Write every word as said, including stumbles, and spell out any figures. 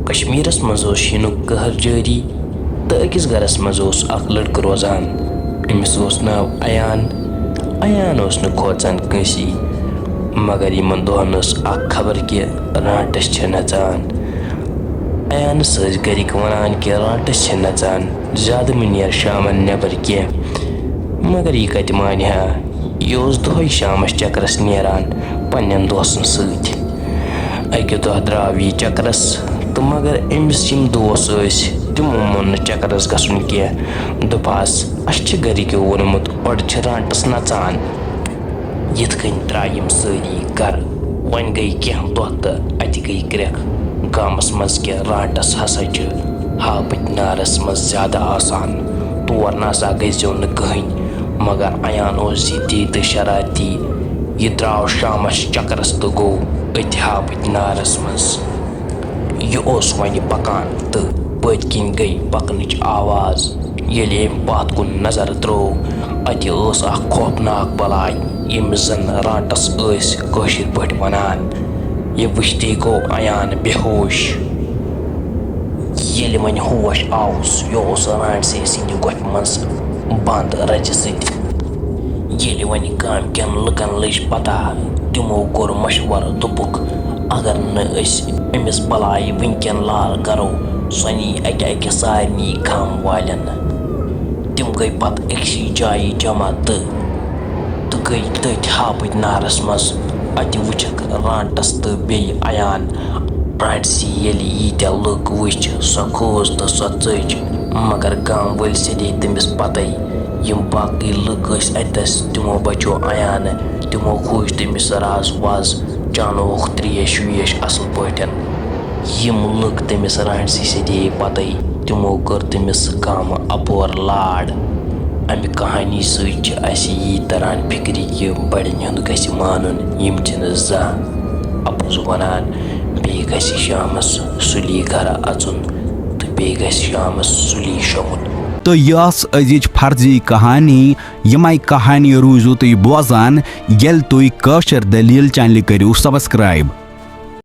کشمیرس منٛز اوس شیٖنُک قہر جٲری تہٕ أکِس گرس منٛز اوس اکھ لڑکہٕ روزان۔ أمِس اوس ناو ایان۔ ایان اوس نہٕ کھوژان کٲنٛسی، مگر یِمن دۄہن ٲس اکھ خبر کہِ رانٛٹس چھِ نژان۔ ایانس ٲسۍ گرِکۍ ونان کہِ رانٛٹس چھِ نژان، زیادٕ مہٕ نیر شامن نٮ۪بر کینٛہہ۔ مگر یہِ کتہِ مانہِ ہا؟ یہِ اوس دۄہے شامس چکرس نیران پننٮ۪ن دوستن سۭتۍ۔ اکہِ دۄہ درٛاو یہِ چکرس تہٕ مگر أمِس یِم دوس ٲسۍ، تِمو مون نہٕ چکرس گژھُن کینٛہہ۔ دوٚپہَس، "اسہِ چھِ گرِکیو ووٚنمُت، اورٕ چھِ رانٛٹس نژان۔" یِتھ کٔنۍ درٛاے یِم سٲری گرٕ۔ وۄنۍ گٔے کینٛہہ دۄہ تہٕ اتہِ گٔے کرٛٮ۪کھ گامس منٛز کہِ رانٛٹس ہسا چھِ ہاپٕتۍ نارس منٛز زیادٕ آسان۔ تور نسا گٔژھۍزیو نہٕ کٕہٕنۍ۔ مگر ایان اوس ضدی تہٕ شرارتی۔ یہِ درٛاو شامس چکرس تہٕ گوٚو أتھۍ ہاپٕتۍ نارس منٛز۔ یہِ اوس وۄنۍ پکان تہٕ پٔتۍ کِنۍ گٔے پکنٕچ آواز۔ ییٚلہِ أمۍ پتھ کُن نظر ترٲو، اتہِ ٲس اکھ خوفناک بلاے، ییٚمِس زن رانٛٹس ٲسۍ کٲشِر پٲٹھۍ ونان۔ یہِ وٕچھتھٕے گوٚو ایان بے ہوش۔ ییٚلہِ وۄنۍ ہوش آوُس، یہِ اوس رانٛٹسٕے سٕنٛدِ گۄپھِ منٛز بنٛد رَزِ سۭتۍ۔ ییٚلہِ وۄنۍ گامہٕ کٮ۪ن لُکن لٔج پتہ، تِمو کوٚر مشورٕ، دوٚپُکھ، "اگر نہٕ أسۍ أمِس بلایہِ وٕنکٮ۪ن لال کرو، سۄ نی اَکہِ اَکہِ سارنٕے گامہٕ والٮ۪ن۔" تِم گٔے پتہٕ أکسٕے جایہِ جمع تہٕ، تہٕ گٔے تٔتھۍ ہاپٕتۍ نارس منٛز۔ اَتہِ وٕچھکھ رانٛٹس تہٕ بیٚیہِ ایان۔ رانٛٹسی ییٚلہِ ییٖتیٛاہ لُکھ وٕچھ، سۄ کھوٗژ تہٕ سۄ ژٔج، مگر گامہٕ وٲلۍ سیٚدے تٔمِس پتے۔ یِم باقٕے لُکھ ٲسۍ اَتٮ۪س، تِمو بچو ایانہٕ، تِمو کھوٗج تٔمِس راز واز، چانووُکھ ترٛیش ویش اَصٕل پٲٹھۍ۔ یِم لُکھ تٔمِس رانٛٹسی سیٚدے پتے، تِمو کٔر تٔمِس گامہٕ اَپور لاڈ۔ اَمہِ کہانی سۭتۍ چھِ اَسہِ یی تران فِکرِ کہِ بڑٮ۪ن ہُنٛد گژھِ مانُن، یِم چھِنہٕ زانٛہہ اَپُز وَنان۔ بیٚیہِ گژھِ شامَس سُلی گَرٕ اَژُن تہٕ بیٚیہِ گژھِ شامَس سُلی شۄنٛگُن۔ تہٕ یہِ ٲس أزِچ فرضی کہانی۔ یِمَے کہانی روٗزِو تُہۍ بوزان، ییٚلہِ تُہۍ کٲشِر دٔلیٖل چینلہِ کٔرِو subscribe۔